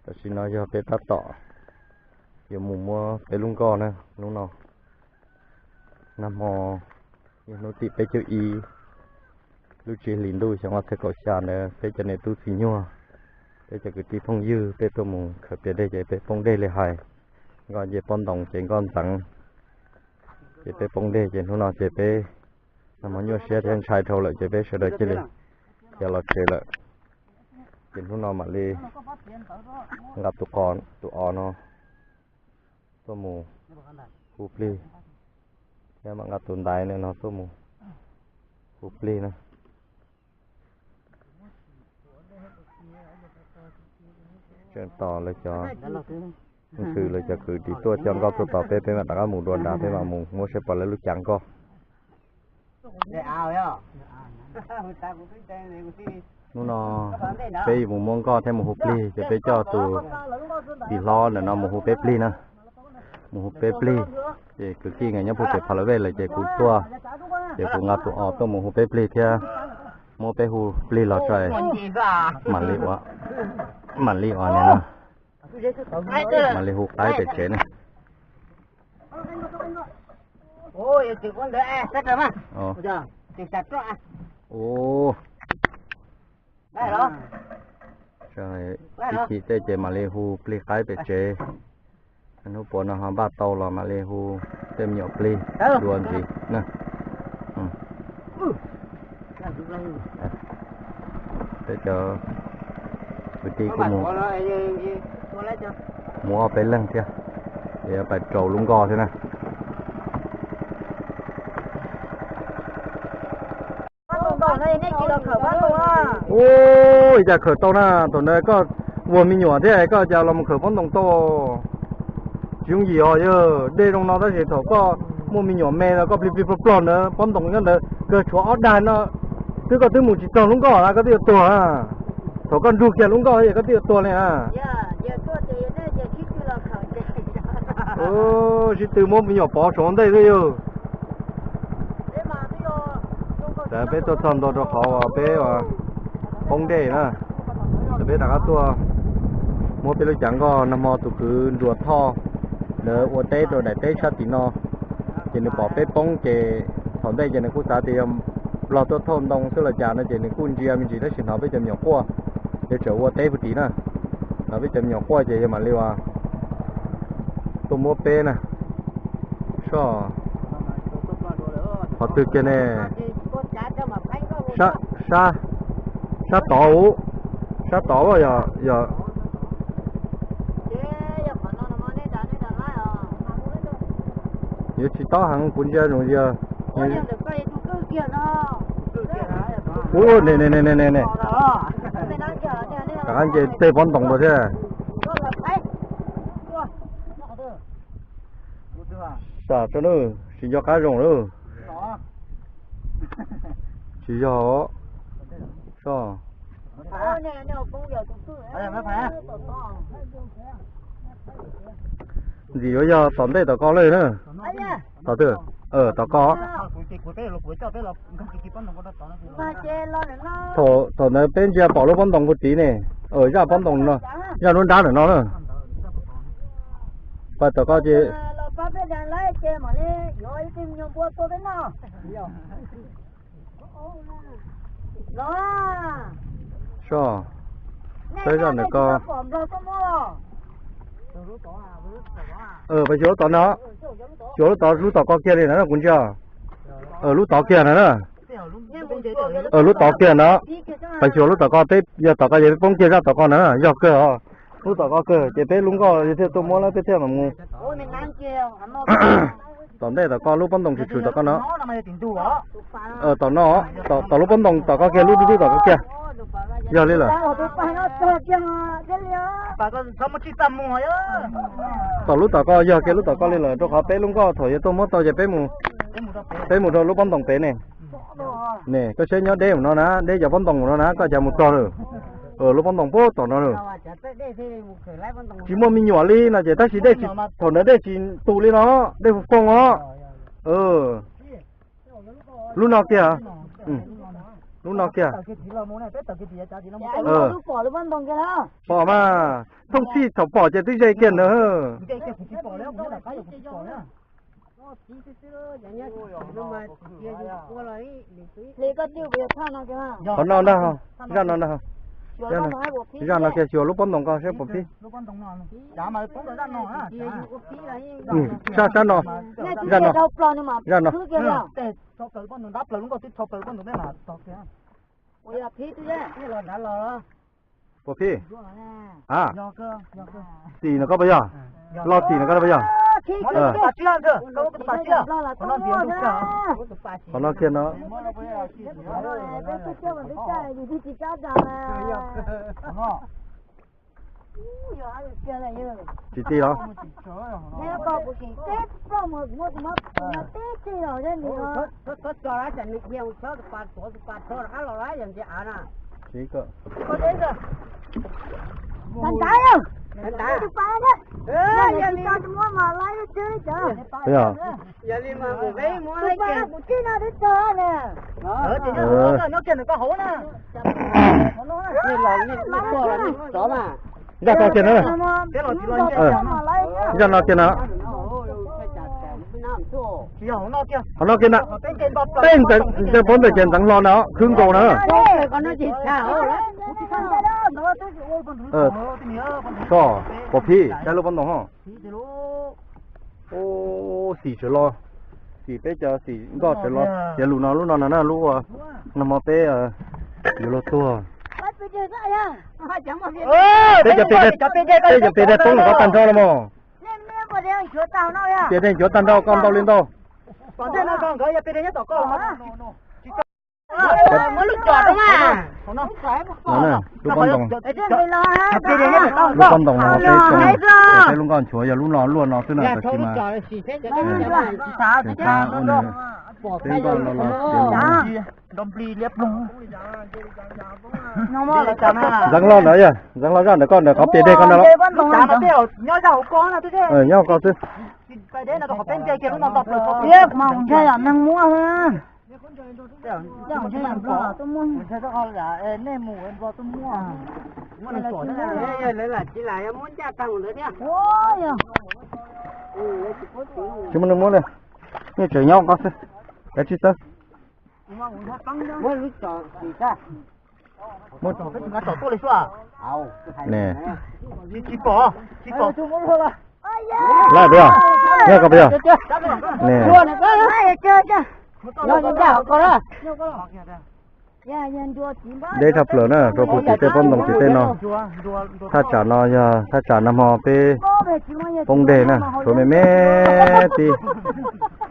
Tam sim no yog peb tab tom yuav mus muab peb lub nkoj na, hnub no, nag hmo, hnub tim peb caug ib, lub tsib hlis ntuj xyoo ob txhiab kaum xya ntawd peb cov niam tub txiv nyuag, peb cov kwv tij phooj ywg peb tuaj mus khaws pliag dej ces peb poob dej li hais, nkoj nce pob ntoos ces nkoj ntxeev, ces peb poob dej ces hnub no ces peb nag hmo nyuaj siab thiab ntshai dhau lawm ces peb sawv daws cia li khiav los tsev lawm. Ces hnub no mam li nqa tus qos tus os no tuaj mus hu plig, thiab mam nqa tus ntaiv no tuaj mus hu plig na. Tseem tos lawv cov, ntxhw lawv cov kwv tij tuaj coj nkoj tuaj tos peb, peb mam rov qab mus dua nrad, peb mam mus muab saib puas lawv lub cav nkoj. Hnub no peb yuav mus muab nkoj thiab mus hu plig ces peb coj tus tij hlob ntawm no mus hu peb plig na. Mus hu peb plig, ces kwv tij nkawd nyob puag pem Pha La Vej lawm ces kuv tuaj, ces kuv nqa tus os tuaj mus hu peb plig thiab muab peb hu plig los tso, mam li ua, mam li ua no, mam li hu qaib pem tsev na. Ib chim tej ces mam li hu plig qaib pem tsev. Hnub puav no ho npaj tau los mam li hu tej me nyuam plig dua ntxiv na. Peb cov kwv tij kuj mus, mus ob peb leeg thiab, ces yuav pais rau lub nkoj thiab na. Ua cas khawm tau na, thaum ntawd koj ua me nyuam thiab koj cas los mus khawm pob ntoos tau. Tsis yooj yim os yawg, dej zoo no tab sis thaum koj muaj me nyuam me los koj plig plig plog plog ntawd pob ntoos nyob ntawd kawg tshuav ob dag no, twb koj twb mus tsis txog lub nkoj na koj twb yuav tuag na. Thaum koj nrug kiag lub nkoj koj twb yuav tuag li na. Sib tw muab me nyuam pov saum ntej xwb yawg. Peb tuaj txog ntua rau qhov uas peb poob dej na, peb rov qab tuaj muab peb lub cav nkoj. Nag hmo tus kwv Nruas Thoj ntawd ua teb rau daim teb sab tim no, ces nws pom peb poob ces thaum ntej ces nws kuj xav tias yog nplog tuaj thauj ntoo xwb los cas no ces nws kuj ntsia me ntsis tab sis hnov peb cov me nyuam quaj, ces tseem ua teb puag tim na. Hnov peb cov me nyuam quaj ces yog mam li uas tuaj muab peb na. Soj, qhov twg kiag ne? Sab, sab tod, sab tod yog, yuav tsis tob heev kuv ntsia zoo yog, ub, ne ne ne ne ne, rov qab nce tej pob ntoos rau thiab. Sam rau nawb, tsis nco qab zoo lawm. Tsis yog os. Soj. Ntxim yuav yog tom ntej tom ko lawm na. Tom twg? Tom ko. Thaum ntawd peb ntsia pom lub pob ntoos puag tid ne. Zaj pob ntoos no, zaj nruab nrab ntawm no na. Pais tom ko ces Soj, saib zaj ntawm ko. Pais xyuas lub tod no, xyuas lub tod, lub tom ko kiag li na kuv ntsia. Lub tod kiag na na. Lub tod kiag na. Pais xyuas lub tom ko, peb yog tom ko ces peb poob kiag zaj tom ko na, yog kawg os. Lub tom ko kawg ces peb lub nkoj yog thiaj tuaj muab lawm peb thiaj mam mus. Tom ntej tom ko lub pob ntoos tshwm tshwm tom ko no. Tom no, tom lub pob ntoos tom ko kiag, lub dub dub tom ko kiag. Yog li lawm. Tom lub tom ko yog kiag lub tom ko li lawm rau qhov peb lub nkoj thaum yuav tuaj muab tau ces peb mus, peb mus rau lub pob ntoos pem ne. Ne koj saib nyob deb mus no na, deb cov pob ntoos mus no na koj cas mus txog lawm. Lub pob ntoos puag tom no lawm. Tsis muaj me nyuam li no ces tab sis dej tsis, thaum ntawd dej tsis tus li no, dej fooj fooj os. Lub no kiag. Lub no kiag. Pom mas, thooj txhij thaum pom ces twb ze kiag ntawd. Qhov no ntag, zaj no ntag. Zaj no kiag xyuas lub pob ntoos ko seb puas pib. Sab sab no, zaj no, zaj no. Puas pib? A, xim no koj puas yog? Lo xim no koj puas yog? Qhov no kiag no. Tsis ti los? Zaj no kiag na. Zaj no kiag na. Qhov no kiag na. Peb ntawd, peb ntawd ces ntxeev hlo na, khwb nkaus na. Koj, puas pib, caij lub pob ntoos ho. Xim sawv los, xim peb cov xim nkoj sawv los, ces lub no, lub no na, lub ua nag hmo peb yuav luag tuag. Peb cov pes, peb cov pes dej poob los koj tag nrho los mog. Pes dej nchuav tag nrho koj ntau li ntau. Lub pob ntoos, lub pob ntoos no peb, peb lub nkoj nchuav yog lub no luaj no xwb na, tab sis mas tseem tab ua nws, peb nkoj los los tiav los. Ntxeev hlo ntawd yog, ntxeev hlo zaj ntawd koj ntawm qhov pes dej koj ntawd los. Nyob koj xwb. Tsis muaj neeg muab li, nej tseem nyob koj xwb, kav tsij txawb. Laib puas yog? Nyob koj puas yog? Deb tshaj plaws na, rau puag tim tej pob ntoos tim tej no. Thaj tsam no yog thaj tsam nag hmo peb poob dej na, tshuav me me tib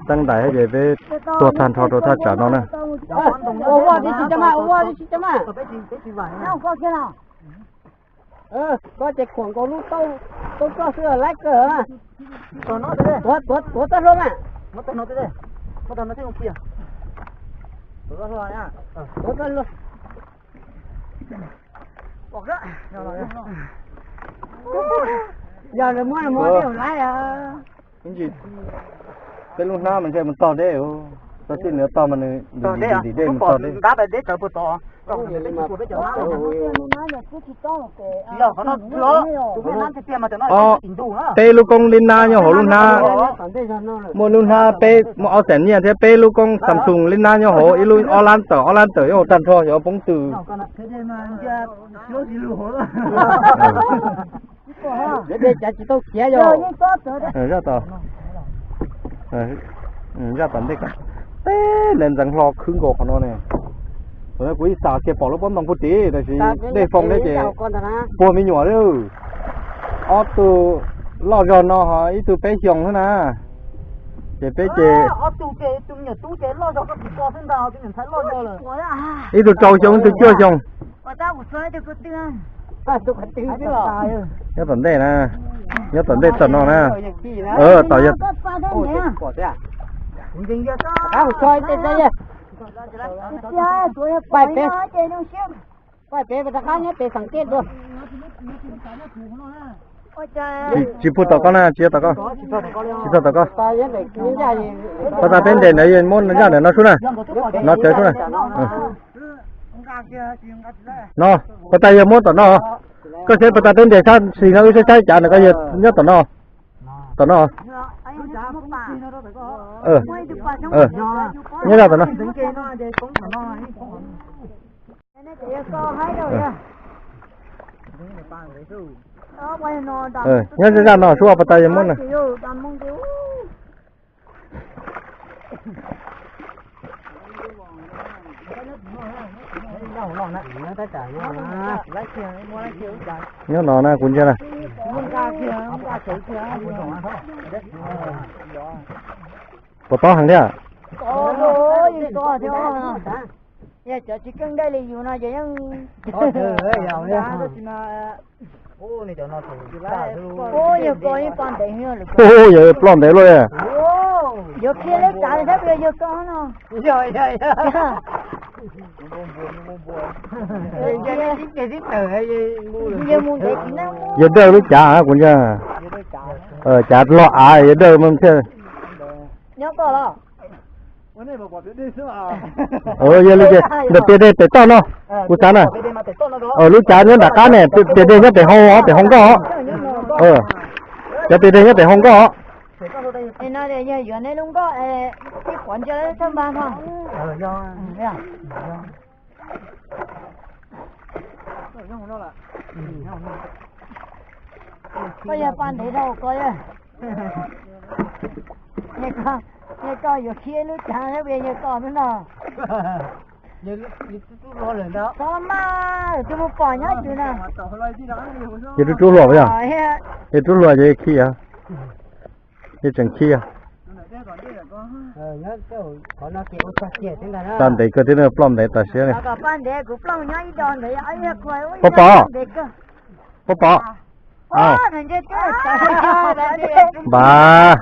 teeb ntais thiab ces peb tuag tag nrho rau thaj tsam no na. Koj ces khuam nkaus lub taub roj xwb laib kawg. Tuav, tuav, tuav txoj hlua mas. Yog nws muab nws muab tej laib. Peb lub hnab mas ntshe mus tog deb, tau tij nws tog mas nws ntim ntim deb mus tog deb. Peb lub koob lib nab nyob hauv lub hnab, muaj lub hnab peb muaj ob xees nyiaj thiab peb lub koob Samsung lib nab nyob hauv, ib lub ob lab tawm, ob lab tawm nyob hauv tag nrho xyov poob twg. Zaj tom, zaj tom ntej, peb ntawd ntxeev hlo khwb nkaus qhov no ne. Thaum no kuv ib xav kiag pom lub pob ntoo puag tim tab sis dej foo thiab ces puag me nyuam li. Ob tug loj zog no ho ib tug peb xyoos xwb na. Ces peb ces ib tug rau xyoo ib tug cuaj xyoo. Nyob tom ntej na, nyob tom ntej tom no na. Tom yog pais pem, pais pem rov qab nyob pem xeem tej dua. Tsis pub tom koj na, tsis yog tom koj, tsis txog tom koj. Pab tas peb ntes ntawd muab zaj ntawm no sub na, no tawv sub na. No, pas tas yog muab tom no. Koj saib pas tas teb ntiag sab xis no wb saib saib cav ntawm koj yog nyob tom no. Tom no. Nyob zaj tom no. Nyob zaj no sub pas tas yog muab na. Nyob no na kuv ntsia na. Puas tob heev thiab? Yog cov tsis keej dej li yus no ces yeej, yog ko yeej poj ntev lawm. Yog ploj ntev luaj. Yuav qhia lub cav thiab puas yog yog ko no. Yog mus ntev tsis neej. Yog dawj lub cav kuv ntsia. Cav loj av yog dawj mas thiaj. Nyob koj los? Yog li ces ntawm tiaj dej pem toj no, kuv xav na. Lub cav nyob nram qab ne, tiaj dej nyob pem hau, pem hau nkoj. Cov tiaj dej nyob pem hau nkoj. No yog yuav nej lub nkoj, ib qhov ntsia thaj npas no. Koj yog poj ntev dhau ko. Yog koj yuav qhia lub cav thiab puas yog koj no. Txhob maj, tus mus pom nyob twg na. Yog rub rub hluas yog, yog rub hluas ces khi, yog tseem khi. Xa ntev kawg thiab, ploj ntev tas siab li. Pov pom, pov pom. Npam.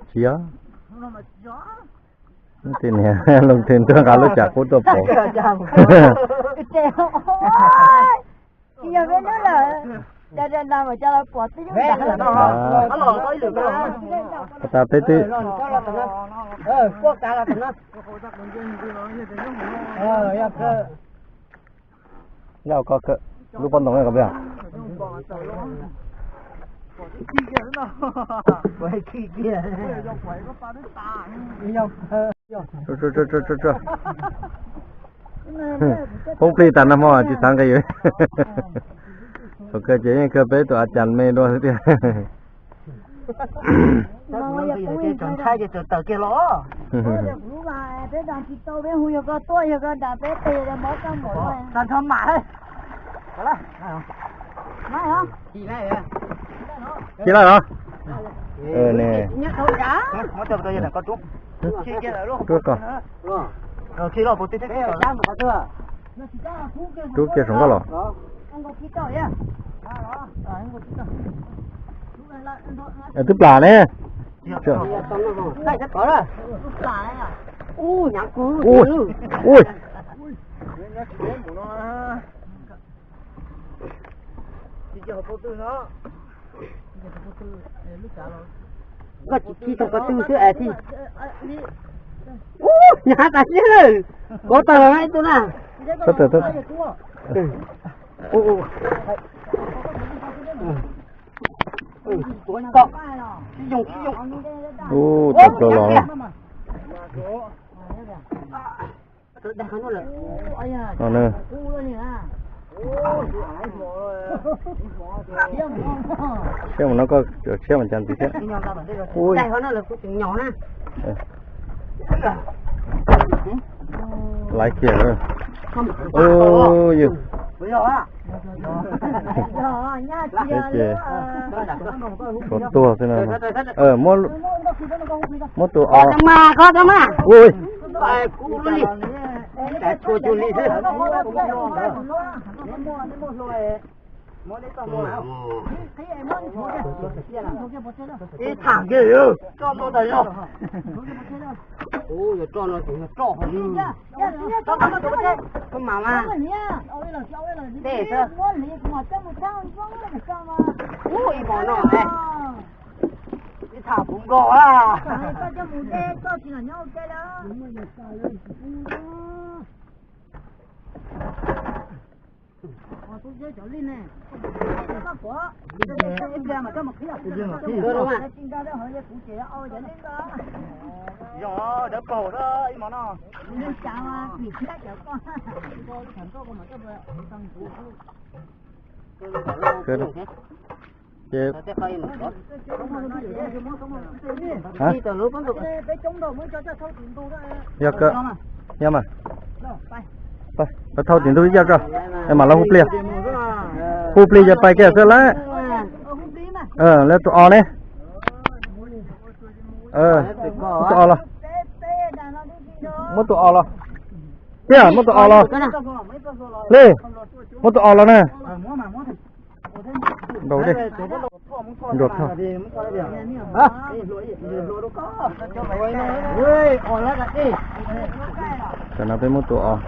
Tsis yog. Tej niag Looj Thwj ntuag nqa lub cav qub tuaj pov. Tsis yog peb hnub lawm, cas nram mas cas los pom twb yog. Pas tas peb twb. Yog koj kawm lub pob ntoo ko peb. Poob plig tas nag hmo tsis xav nqi. Thaum kawg ces yeej kawg peb tus a cas me dua xwb tiag. Ci laj los? Rub kiag saum nkoj los. Twb plam ne. Ui, ui. Koj tsis khi tau ko tw xwb es tsis. Ub, nyhav tas siab lawm. Kov tawg los ib tug na. Tawg tawg tawg. Ub, tawg tawg los. Siab mus no koj siab mus cas ntxiv thiab. Laiv kiag. Yog, ces tshuav tuag xwb no. Muab tus o. Ui. Ib tham kiag, tso tau tas yog. Ub, yog tso no ces yog tso. Koj mam mas dej xwb. Ub, ib hmo no ne, ib tham puv nkaus a. Yog dawb paug ib hmo no. Ces yog kawg, yog mas, thauj tim ntug ib co koj, es mam los hu plig, hu plig ces pais kiag xwb lawm. Lawv tus os ne, tus os los, muab tus os los, tiag muab tus os los, li, muab tus os los na. Nrau dej, nrau thaj. Tam no peb muab tus os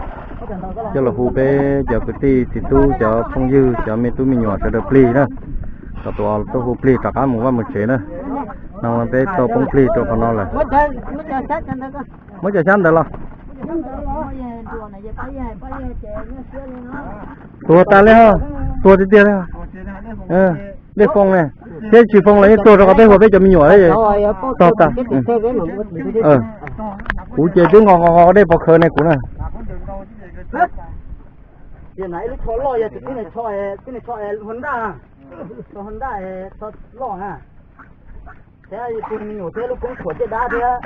coj los hu peb cov kwv tij txiv tub, cov phooj ywg, cov me tub me nyuam sawv daws plig na, kom tus os tuaj hu plig rov qab mus vaj mus tsev na. No peb tau poob plig rau qhov no lawm. Muab cov xyab ntawd los. Tuag tas li, tuag tiag tiag li. Dej foo ne, thiab tsis foo los yeej tuag rau qhov peb hu peb cov me nyuam. Tog tas. Kuv ces twb nqos nqos nqos dej pov khawv ne kuv na. Ib lub tsho loj yog tib neeg tsho hua ntaj, tsho hua ntaj, tsho loj na. Thiab tus me nyuam thiab lub koob tshuam caj dab thiab.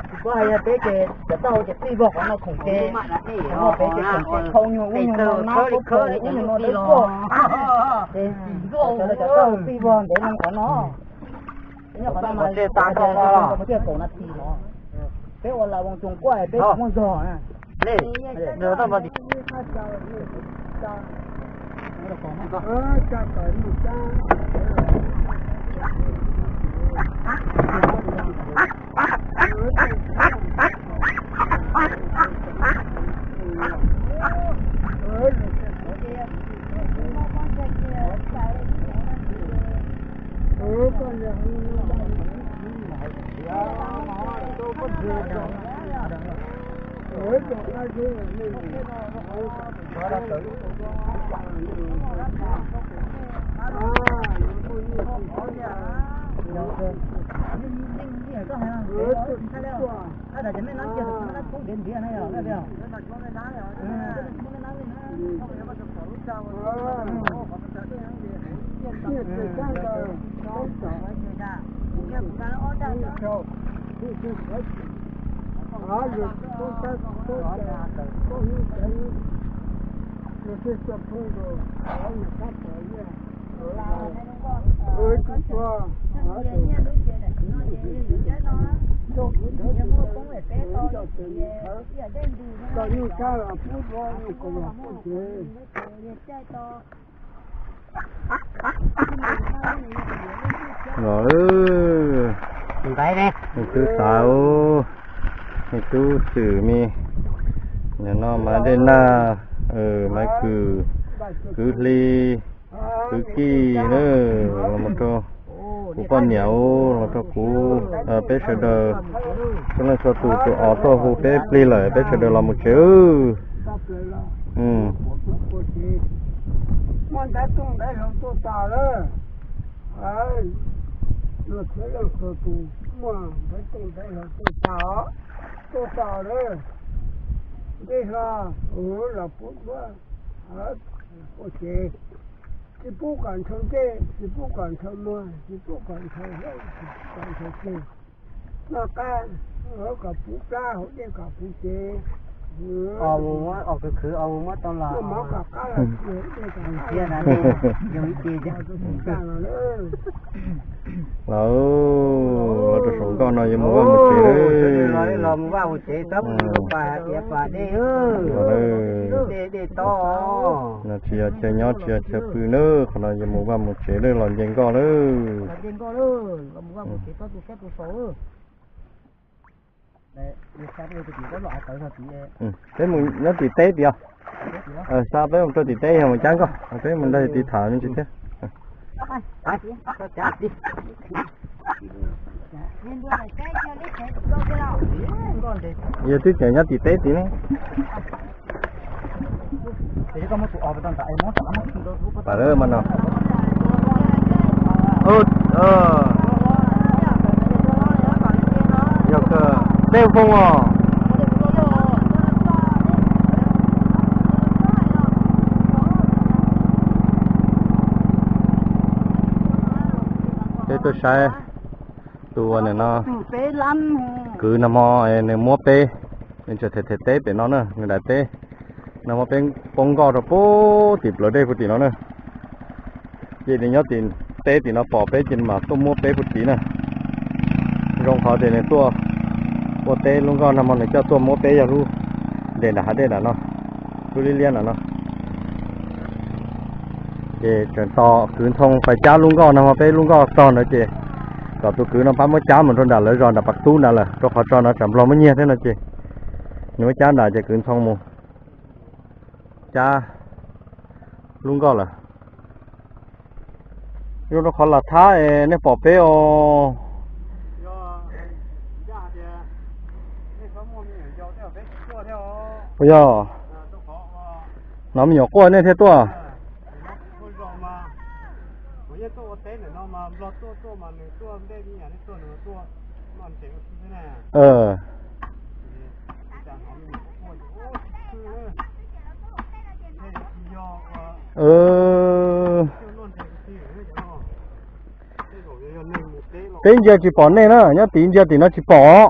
Tsis paub hais yog peb ces cov taub hau ces plig vog qhov no khoom ces, qhov no peb ces khoom ces thau nyuag ub nyuag no nab ub nyuag no dawb quaj. Ces cov taub hau plig vog ntev loo qhov no. Nyob qhov no mas tias kaum nas this no. Peb ua las voos tsoos quaj peb tsis muaj zog na. Los, tus xav, me tub Xwm me, nim no Maiv Dej Naj, Maiv Kws, Kwv Hli, Kwv Kij na, los rau kuv poj niam, los rau kuv, peb sawv daws, txhua leej txhua tus tus os tuaj hu peb plig lawm peb sawv daws los mus tsev. Muaj ntev tooj ntev hlau tuaj tas lawm. Luag txhua leej txhua tus muaj ntev tooj ntev hlau tuaj tas os. Tuaj tas lawm. Ntej hlo los puv duab ua cev, tsis pub kom ntshaw ntej, tsis pub kom ntshaw muag, tsis pub kom ntshaw hauv, tsis pub kom ntshaw ceg. Noj qab kom puv plab, haus dej kom puv cev. Os mus muab, os khwv khwv os mus muab tau los. Mus thiab na, yog ib ce. Los, los rau saum nkoj no yuav mus vaj mus tsev lawm. Los mus vaj mus tsev txhob mus pas tiav pas dej, dej dej tob. No tsis yog chaw nyob tsis yog chaw pw na, qhov no yuav mus vaj mus tsev lawm, los nce nkoj lawm. Peb mus nyob tim teb tiag. Xa peb mus rau tim teb yog mus cab nkoj, peb mus nrog tim tham me ntsis thiab. Yog twb tseem nyob tim teb tid ne. Pas lawm mas no. Yog kawg, teb foo os. Peb tuaj saib tus uas nim no kwv nag hmo nws muab peb, nws tseem them them teb pem no na, nws daim teb nag hmo peb poob nkoj rau pem tim plawv dej puag tim no na. Ces nws nyob tim teb tim no pom peb ces nws mam tuaj muab peb puag tim na. Zoo qhov tias nws tuaj ua teb lub nkoj nag hmo nws coj tuaj muab peb yog lub nres nram hav dej nram no, lub liab liab nram no. Ces tseem tos kwv Ntxhoo pais cab lub nkoj nag hmo peb lub nkoj tog ntawd ces kom tus kwv no pab muab cab mus rau nram lawv zos nram Pas Tub nrad lawm, rau qhov tso no tsam Nplog muab nyiag thiab no ces nws muab cab nram ces kwv Ntxhoo mus cab lub nkoj lawm. Zoo rau qhov lam thab es nej pom peb os. Puas yog? Hnov me nyuam quaj nej thiaj tuaj. Peb ntsia tsis pom nej na, nyob tid ntsia tim no tsis pom.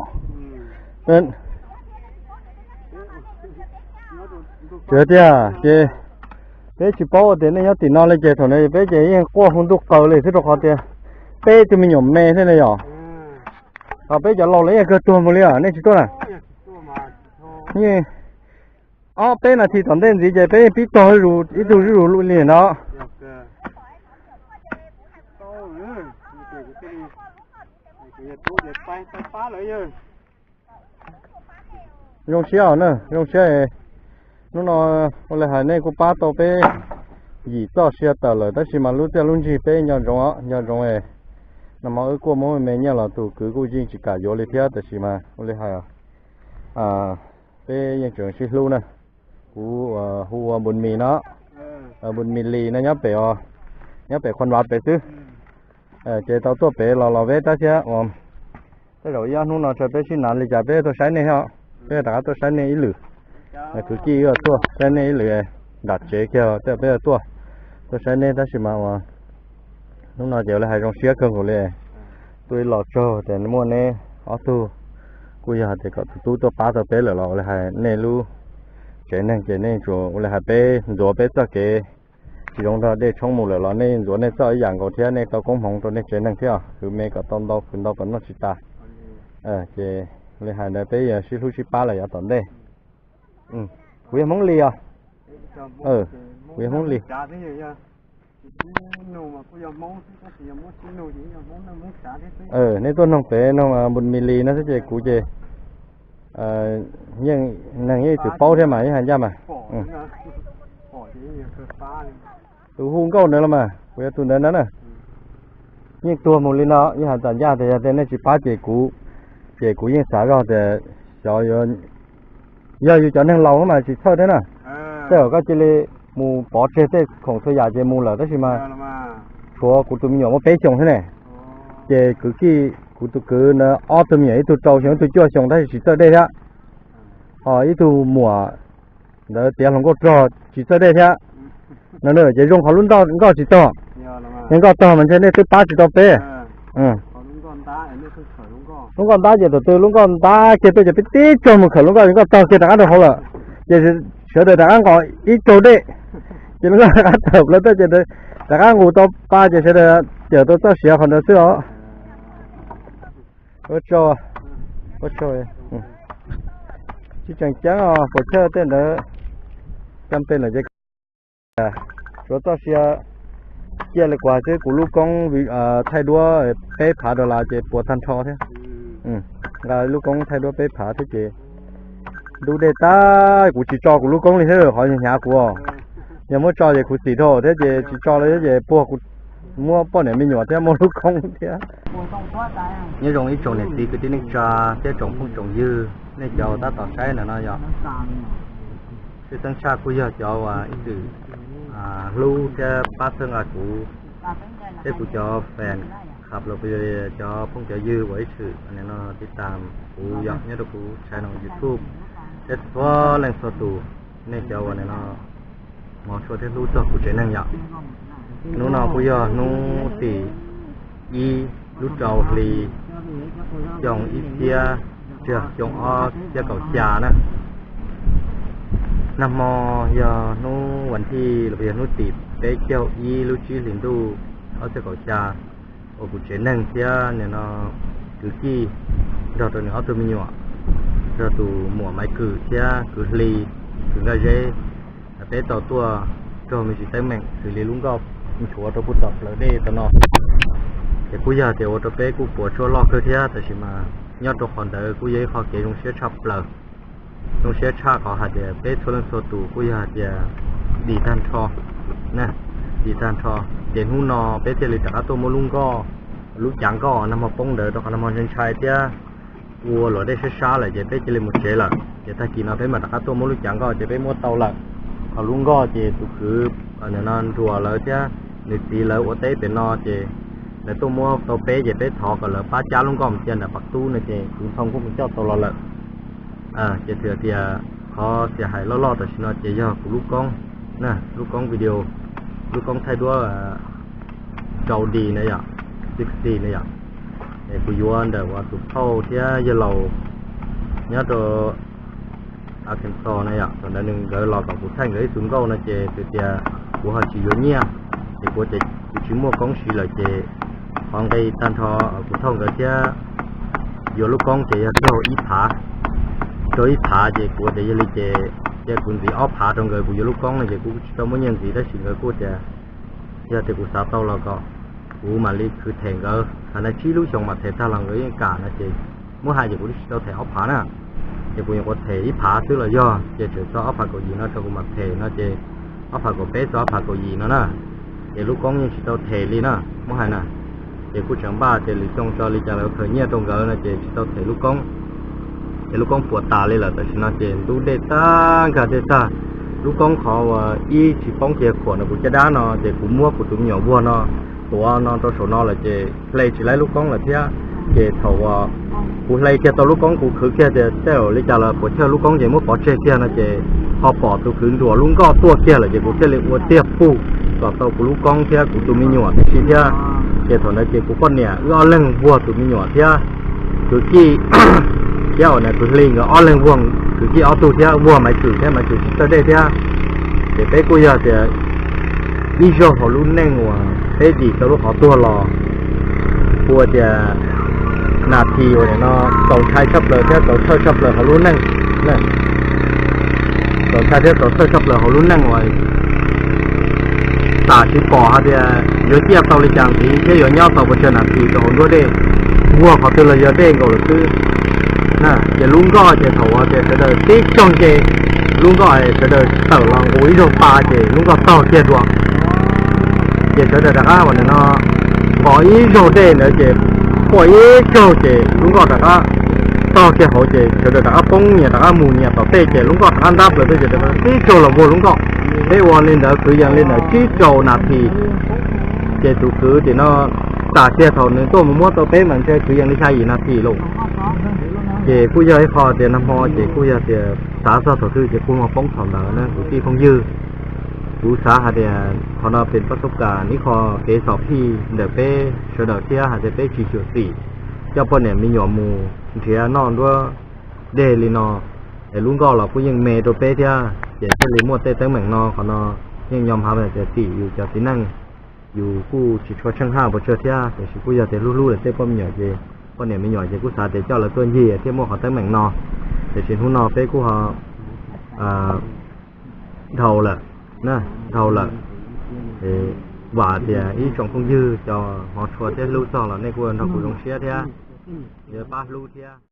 Tiag tiag ces peb tsis paub tias nej nyob tim no li ces thaum no peb ces yeej quaj hu ntuj qaws li xwb rau qhov tias peb tus me nyuam me thiab ne yom. Ho peb cov laus los yeej kawg tuag mus li os, nej tsis tuaj na. Yeej ob peb nas this tom ntej ntxiv ces peb yeej pib tog ib tug zuj zus li no. Zoo siab os na, zoo siab. Hnub no ua li hais nej kuj pab tau peb yim txoj sia tawm lawm tab sis mas lub txiaj lub ntsig peb nco ntsoov, nco ntsoov. Nag hmo wb kuaj muab me nyiaj los tus kwv kuj yeej tsis kam yuav li thiab tab sis mas ua li hais peb yeej tseem sib hlub na. Kuv hu ua Npus Mis no, Npus Mis Lis no nyob pem, nyob pem Qhua Npav pem xwb. Ces tau tuaj pem los los peb tab thiab uas tej zaum ib ob hnub no tso peb sib hnav li cas peb tuaj saib nej thiab, peb rov qab tuaj saib nej ib lwm. Kwv Kij wb tuaj saib nej ib lwm nram tsev kiag tej peb tuaj, tuaj saib nej tab sis mas uas hnub no ces ua li hais zoo siab kawg nkaus li. Tuaj ib los tsaug tias muaj neb ob tug, kuj yog hais tias kom tus tub tuaj pab tau peb lawm los ua li hais nej lub tsev neeg ces nej tsuas ua li hais peb ntxuav peb txoj kev tsis zoo nrog dej tshoob mus lawm los nej ntxuav nej txoj ib yam nkaus thiab nej tau koob hmoov rau nej tsev neeg thiab, khwv me kom tau ntau khwv ntau kom noj tsis tas. Ces ua li hais ntawd peb yuav sib hlub sib pab lawm yav tom ntej. Kuv yog Hmoob Lis os. Kuv yog Hmoob Lis. Nej tuaj noog pem noog Npus Mis Lis no xwb ces kuv ces yeej neeg yeej tsis paub thiab mas yeej hais ncaj mas. Tus hu nkauj ntawd los mas kuv yog tus ntawd na. Yeej tuag mus li no yeej hais txam ncaj tias yog tias nej tsis pab ces kuv, ces kuv yeej xav zog tias xyov yog yus cov neeg laus mas tsis txhawj thiab na. Tej zaum koj cia li mus pov tseg tej khoom txhua yam ces mus lawm tab sis mas tshuav kuv tus me nyuam muaj peb xyoos thiab ne. Ces kwv Kij kuv tus kwv ntawd ob tug me nyuam ib tug rau xyoo ib tug cuaj xyoo tab sis tsis txawj dej thiab. Ho ib tug muam ntawd tiav hluas nkauj rog tsis txawj dej thiab. No ces zoo qhov lub nkoj tsis tog. Yog nkoj tog mas ntshe nej twb pab tsis tau peb. Lub nkoj ntab ces thaum twg lub nkoj ntab kiag tuaj ces peb tib tsaug mus khawm lub nkoj, nkoj tog kiag rov qab rau hauv lawm. Ces sawv daws rov qab nqos ib tsaug dej, ces lub nkoj rov qab tawm plaws tuaj ces rov qab nqus tau pa ces sawv daws cawm tau txoj sia qhov ntawd xwb os. Ua tsaug, ua tsaug. Tsis tseem ceeb os, puas chawj tej ntawd cam pes lawm ces suav txoj sia ciaj li kuv hais xwb, kuv lub koob thaij duab peb phav dollar ces puas tag nrho thiab. Nqa lub koob thaij duab peb phav thiab ces ntub dej tag, kuv tsis tso kuv lub koob li thiab qhov hnyav kuv. Yog muab tso ces kuv txim dhau thiab ces tsis tso li thiab ces puag kuv muab poj niam me nyuam thiab muab lub koob thiab. Nyob zoo ib tsoom niam txiv kwv tij neej tsa thiab tsoom phooj tsoom ywg, nej cov uas tab tom saib ntawm no yog tshwj xeeb tshaj kuj yog cov uas ib txwm hlub thiab pab txhawb nqa kuv thiab kuv cov fans, qhov los cov phooj cov ywg uas ib txwm no tij tam kuv yog nyob rau kuv channel YouTube thiab txhua leej txhua tus, nej cov uas no hmov tshua thiab hlub txog kuv tsev neeg yom. Hnub no kuj yog hnub tim ib lub rau hli xyoo ib txhiab, tsis yog, xyoo ob txhiab kaum xya na. Nag hmo yog hnub vas thij los yog hnub tim peb caug ib lub tsib hlis ntuj ob txhiab kaum xya, uas kuv tsev neeg thiab nim no kwv tij nrog rau nws ob tug me nyuam, nrog tus muam Maiv Kwm thiab kwv Hli, kwv Nkaj Zeb, peb tau tuaj raug me ntsis teeb meem xws li lub nkoj nchuav rau puag tom plawv dej tam no. Ces kuj yog tias ua rau peb kuj puas tsuaj loj kawg thiab, tab sis mas nyob rau qhov ntawd kuj yog ib qho kev zoo siab tshaj plaws. Zoo siab tshaj qhov hais tias peb txhua leej txhua tus kuj yog hais tias dim tag nrho, dim tag nrho. Ces hnub no peb thiaj li rov qab tuaj muab lub nkoj, lub cav nkoj nag hmo poob ntawd rau qhov nag hmo ntshai ntshai thiab ua luam dej sab sab lawm ces peb cia li mus tsev lawm. Ces tag kis no peb mam rov qab tuaj muab lub cav nkoj ces peb muab tau lawm. Ho lub nkoj ces tus kwv no nruas lawv thiab nws txiv lawv ua teb pem no ces lawv tuaj muab tau peb ces peb thov kom lawv pab cab lub nkoj mus cia ntawm Pas Tub no ces kuv Ntxhoo kuj mus coj tau los lawm. Ces txawm tias qhov xiam hais loj loj tam sim no ces yog kuv lub koob, lub koob video, lub koob thaij duab rau di na yom, sixty na yom. Es kuv yuav ntawm uas tus phauj thiab yawg laus nyob rau Arkansas na yom, thaum ntawd nws nkawd los kom kuv thaij nkawd ib tug nkauj no ces txawm tias kuv ho tsis yuav nyiaj, ces kuv tias kuv tsis muaj koob siv lawm ces qhov nqi tag nrho kuv thauj nkawd thiab yuav lub koob ces yog raug ib phav, raug ib phav ces kuv tias yog li ces cia kuv ntxiv ob phav rau nkawd, kuv yuav lub koob no ces kuv tsis tau muaj nyiaj ntxiv tab sis nkawd kuj tias yog tias kuv xav tau los kom kuv mam li khwv them nkawd, hais no tsib lub xyoos mam them tag los nkawd yeej kam no ces muab hais ces kuv twb tsis tau them ob phav na. Ces kuv nyuam qhuav them ib phav xwb los yog, ces tseem txog ob phav kaum yim no rau kuv mam them no ces ob phav kaum peb txog ob phav kaum yim no na. Ces lub koob yeej tsis tau them li na, muab hais na. Ces kuj tseem npaj tias lwm xyoo tso li cas los khaws nyiaj rau nkawd no ces tsis tau them lub koob. Ces lub koob puas tas li lawm tam sim no ces ntub dej tag nkag dej tag. Lub koob qhov uas ib tsis poob kiag khuam no kuv caj dab no ces kuv muab kuv tus me nyuam vuag no tuav no rau saum no lawm ces hle tsis laib lub koob lawm thiab. Ces thaum uas kuv hle kiag tau lub koob kuv khwv kiag tias tej zaum li cas los puas chawj lub koob ces muab pov tseg kiag no ces ho pom tus kwv nruas lub nkoj tuaj kiag lawm ces kuv thiaj li ua tiag pug kom tau kuv lub koob thiab kuv tus me nyuam tib si thiab. Ces thaum ntawd ces kuv poj niam wb ob leeg vuag tus me nyuam thiab kwv Kij thiab uas na kwv Hli nkawd ob leeg vuag kwv Kij ob tug thiab vuag Maiv Kwm thiab Maiv Kwm tsis txawj dej thiab. Ces peb kuj yog tias ib zaug hauv lub neej uas peb dim tau lub qhov tuag los ua tias nas this uas nim no txaus ntshai tshaj plaws thiab txaus txhawj tshaj plaws hauv lub neej. Txaus ntshai thiab txaus txhawj tshaj plaws hauv lub neej uas tam sim pom hais tias yuav ciaj tau li cas ntxiv thiab yuav nyob tau pes tsawg nas this rau hauv nruab dej, vuag qhov twg los yog dej nkaus lawm xwb. Ces lub nkoj ces thaum uas tias sawv daws tib tsoog nce lub nkoj es sawv daws tawm los nqus ib zaug pa ces lub nkoj tog kiag dua. Ces sawv daws rov qab uas nim no nqos ib zaug dej ntawd ces quaj ib zaug ces lub nkoj rov qab tog kiag hauv ces sawv daws rov qab poob nyias rov qab mus nyias tom tej ces lub nkoj rov qab ntab plaws tuaj ces rov qab tib tsaug los vuag lub nkoj. Peb ua li ntawd kwv yees li ntawd tsib rau nas this. Ces tus kwv tim no tam kiag thaum nws tuaj mus muab tau peb mas ntshe kwv yees li xya yim nas this lauj. Ces kuj yog ib qho tias nag hmo ces kuj yog tias xav txog thaum twg ces kuj ho poob thaum ntawd na kwv tij phooj ywg. Kuv xav hais tias qhov no pes pab xub kas ib qho kev xom phij ntawm peb sawv daws thiab hais tias peb tsis xyuam xim coj poj niam me nyuam mus nrhiav noj nruab dej li no. Es lub nkoj los kuj yeej me rau peb thiab ces thiaj li muaj tej teeb meem no. Qhov no yeej yog hais tias tim yus cov txiv neej, yus kuj tsis tshua tsheej haj puas tsawg thiab, tiam sis kuj yog tias hlub hlub lawv tej poj me nyuam ces poj niam me nyuam ces kuj xav tias coj lawv tuaj ncig thiaj muaj qhov teeb meem no. Tiam sis hnub no peb kuj ho dhau lawm, dhau lawm. Vam tias ib tsoom phooj ywg cov hmov tshua thiab hlub txog los nej kuj nrog kuv zoo siab thiab, yuav pab hlub thiab.